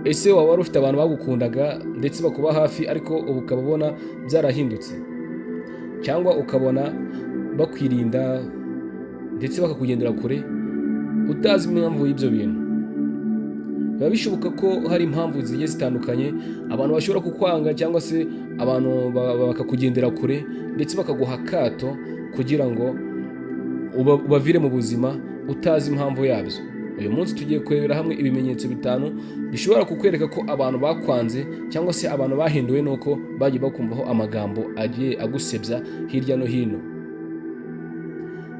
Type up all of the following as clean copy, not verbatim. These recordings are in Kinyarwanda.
Ese waba wari ufite abantu bagukundaga ndetse bakuba hafi, ariko ubu ukaba ubona byarahindutse, cyangwa ukabona bakwirinda ndetse bakakugendera kure utazi impamvu y'ibyo bintu? Biba bishoboka ko hari impamvu zigiye zitandukanye abantu bashobora kukwanga, cyangwa se abantu bakakugendera kure ndetse bakaguha akato kugira ngo ubavire mu buzima utazi impamvu yabyo. Uyu munsi tugiye kurebera hamwe ibimenyetso bitanu bishobora kukwereka ko abantu bakwanze, cyangwa se abantu bahinduwe nuko bagiye bakumvaho amagambo agiye agusebya hirya no hino.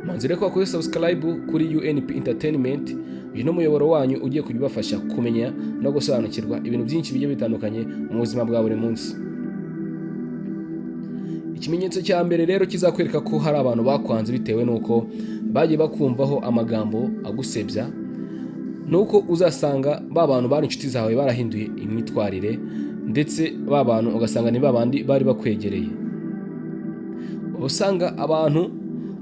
Manzi rero ko wakoze subscribe kuri UNP Entertainment. Uyu ni umuyoboro wanyu ugiye kujya ubafasha kumenya no gusobanukirwa ibintu byinshi bigiye bitandukanye mu buzima bwa buri munsi. Ikimenyetso cya mbere rero kizakwereka ko hari abantu bakwanze bitewe n'uko bagiye bakumvaho amagambo agusebya, ni uko uzasanga ba bantu bari inshuti zawe barahinduye imyitwarire, ndetse ba bantu ugasanga ni ba bandi bari bakwegereye. Uba usanga abantu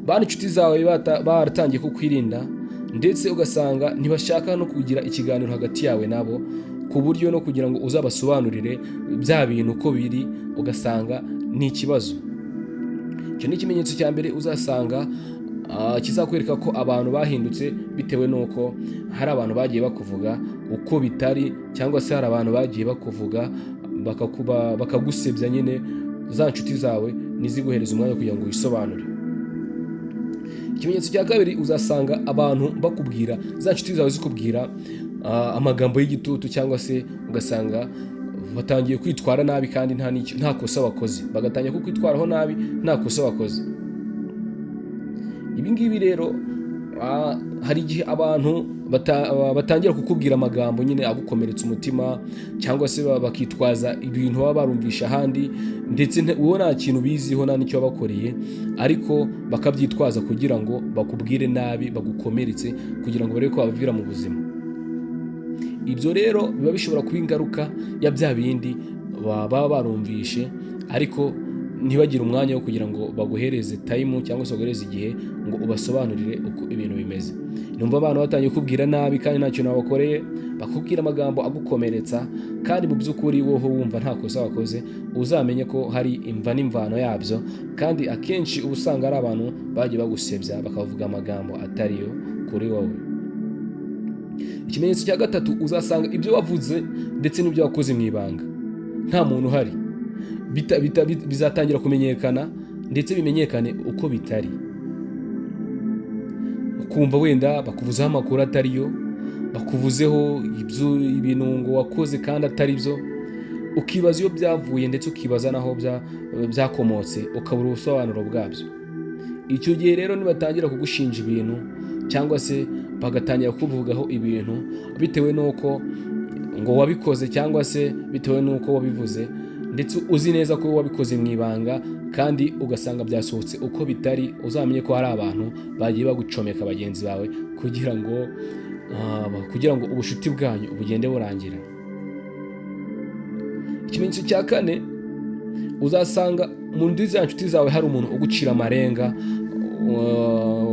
bari inshuti zawe baratangiye kukwirinda, ndetse ugasanga ntibashaka no kugira ikiganiro hagati yawe nabo, ku buryo no kugira ngo uzabasobanurire bya bintu uko biri ugasanga ni ikibazo. Icyo ni ikimenyetso cya mbere uzasanga kizakwereka ko abantu bahindutse bitewe n'uko hari abantu bagiye bakuvuga uko bitari, cyangwa se hari abantu bagiye bakuvuga bakagusebya nyine, za nshuti zawe ntiziguhereze umwanya kugira ngo wisobanure. Ikimenyetso cya kabiri, uzasanga abantu bakubwira, za nshuti zawe zikubwira amagambo y'igitutu, cyangwa se ugasanga batangiye kwitwara nabi kandi nta kosa wakoze, bagatangira kukwitwaraho nabi nta kosa wakoze. Ibi ngibi rero, hari igihe abantu batangira kukubwira amagambo nyine agukomeretsa umutima, cyangwa se bakitwaza ibintu baba barumvisha ahandi, ndetse wowe nta kintu ubiziho, nta n'icyo wabakoreye, ariko bakabyitwaza kugira ngo bakubwire nabi, bagukomeretse, kugira ngo barebe ko babavira mu buzima. Ibyo rero biba bishobora kuba ingaruka ya bya bindi baba barumvishe, ariko ntibagire umwanya wo kugira ngo baguhereze time, cyangwa se baguhereze igihe ngo ubasobanurire uko ibintu bimeze. Numva abantu batangiye kukubwira nabi kandi nta kintu wabakoreye, bakubwira amagambo agukomeretsa kandi mu by'ukuri wowe wumva nta kosa wakoze, uzamenye ko hari imva n'imvano yabyo, kandi akenshi uba usanga ari abantu bagiye bagusebya, bakavuga amagambo atariyo kuri wowe. Ikimenyetso cya gatatu, uzasanga ibyo wavuze ndetse n'ibyo wakoze mu ibanga nta muntu uhari bizatangira kumenyekana, ndetse bimenyekane uko bitari. Ukumva wenda bakuvuzeho amakuru atariyo, bakuvuzeho ibyo ibintu ngo wakoze kandi atari byo, ukibaza iyo byavuye, ndetse ukibaza n'aho byakomotse, ukabura ubusobanuro bwabyo. Icyo gihe rero nibatangira kugushinja ibintu, cyangwa se bagatangira kukuvugaho ibintu bitewe n'uko ngo wabikoze, cyangwa se bitewe n'uko wabivuze, ndetse uzi neza ko wabikoze mu ibanga, kandi ugasanga byasohotse uko bitari, uzamenye ko hari abantu bagiye bagucomeka bagenzi bawe kugira ngo ubucuti bwanyu bugende burangira. Ikimenyetso cya kane, uzasanga mu ndi za nshuti zawe hari umuntu ugucira amarenga,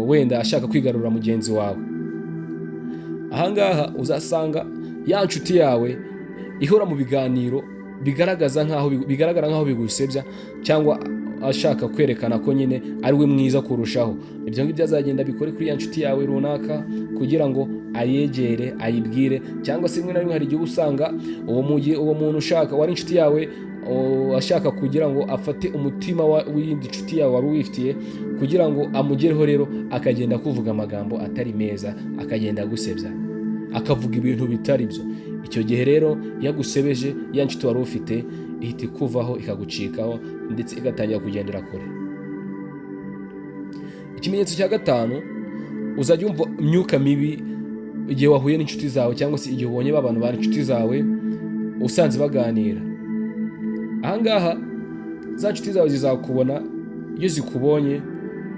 wenda ashaka kwigarurira mugenzi wawe. Ahangaha uzasanga ya nshuti yawe ihora mu biganiro bigaragaza nkaho bigaragara nkaho bigusebya, cyangwa ashaka kwerekana ko nyine ari we mwiza kurushaho. Ibyo ngibyo azagenda abikore kuri ya nshuti yawe runaka kugira ngo ayegere, ayibwire, cyangwa se rimwe na rimwe hari igihe uba usanga uwo muntu ushaka wari inshuti yawe ashaka kugira ngo afate umutima w'iyindi nshuti yawe wari uwifitiye kugira ngo amugereho. Rero akagenda kuvuga amagambo atari meza, akagenda agusebya, akavuga ibintu bitari byo. Icyo gihe rero iyo agusebeje, ya nshuti wari ufite ihita ikuvaho, ikagucikaho, ndetse igatangira kugendera kure. Ikimenyetso cya gatanu, uzajya wumva imyuka mibi igihe wahuye n'inshuti zawe, cyangwa se igihe ubonye ba bantu bari inshuti zawe usanze baganira. Ahangaha za nshuti zawe zizakubona, iyo zikubonye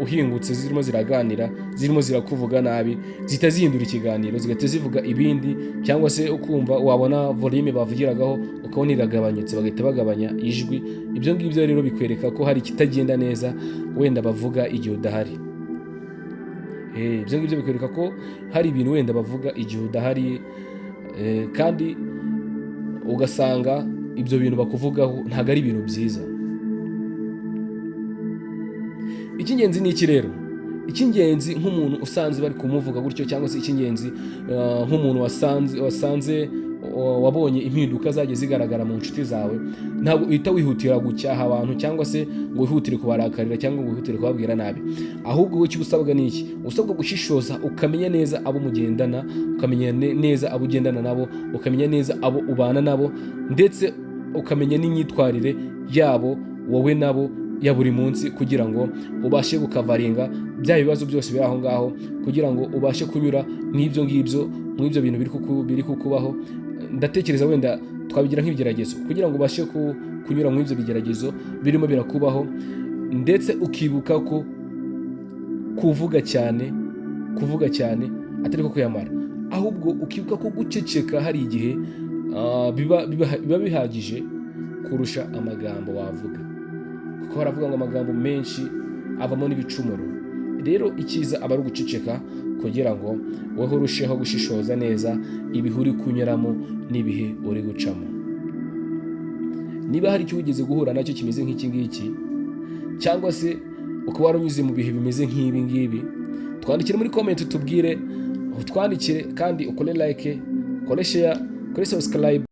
uhingutse zirimo ziraganira, zirimo zirakuvuga nabi, zihita zihindura ikiganiro, zigahita zivuga ibindi, cyangwa se ukumva wabona volume bavugiragaho ukabona iragabanyutse, bagahita bagabanya ijwi. Ibyo ngibyo rero bikwereka ko hari ikitagenda neza wenda bavuga igihe udahari. Ibyo ngibyo bikwereka ko hari ibintu wenda bavuga igihe udahari, kandi Ugasanga ibyo bintu bakuvugaho ntabwo ari ibintu byiza. Icy'ingenzi ni iki rero? Icy'ingenzi nk'umuntu usanze bari kumuvuga gutyo, cyangwa se icy'ingenzi nk'umuntu wasanze wabonye impinduka zagiye zigaragara mu nshuti zawe, ntabwo uhita wihutira gucyaha abantu, cyangwa se ngo wihutire kubarakarira, cyangwa ngo wihutire kubabwira nabi. Ahubwo wowe icyo usabwa ni iki? Usabwa gushishoza, ukamenya neza abo mugendana, ukamenya neza abo ugendana nabo, ukamenya neza abo ubana nabo, ndetse ukamenya n'imyitwarire yabo wowe nabo ya buri munsi, kugira ngo ubashe gukavaringa bya bibazo byose biri aho ngaho, kugira ngo ubashe kunyura mw'ibyo ngibyo, mw'ibyo bintu biri kukubaho. Ndatekereza wenda twabigira nk'ibigeragezo, kugira ngo ubashe kunyura muri ibyo bigeragezo birimo birakubaho, ndetse ukibuka ko kuvuga cyane atari ko kuyamara, ahubwo ukibuka ko guceceka hari igihe biba bihagije kurusha amagambo wavuga, kuko baravuga ngo amagambo menshi avamo n'ibicumuro. Rero icyiza aba ari uguceceka, kugira ngo wowe urusheho gushishoza neza ibihe uri kunyuramo n'ibihe uri gucamo. Niba hari icyo wigeze guhura nacyo kimeze nk'iki ngiki, cyangwa se ukaba waranyuze mu bihe bimeze nk'ibi ngibi, twandikire muri comment, tubwire, utwandikire, kandi ukore like, ukore share, ukore subscribe.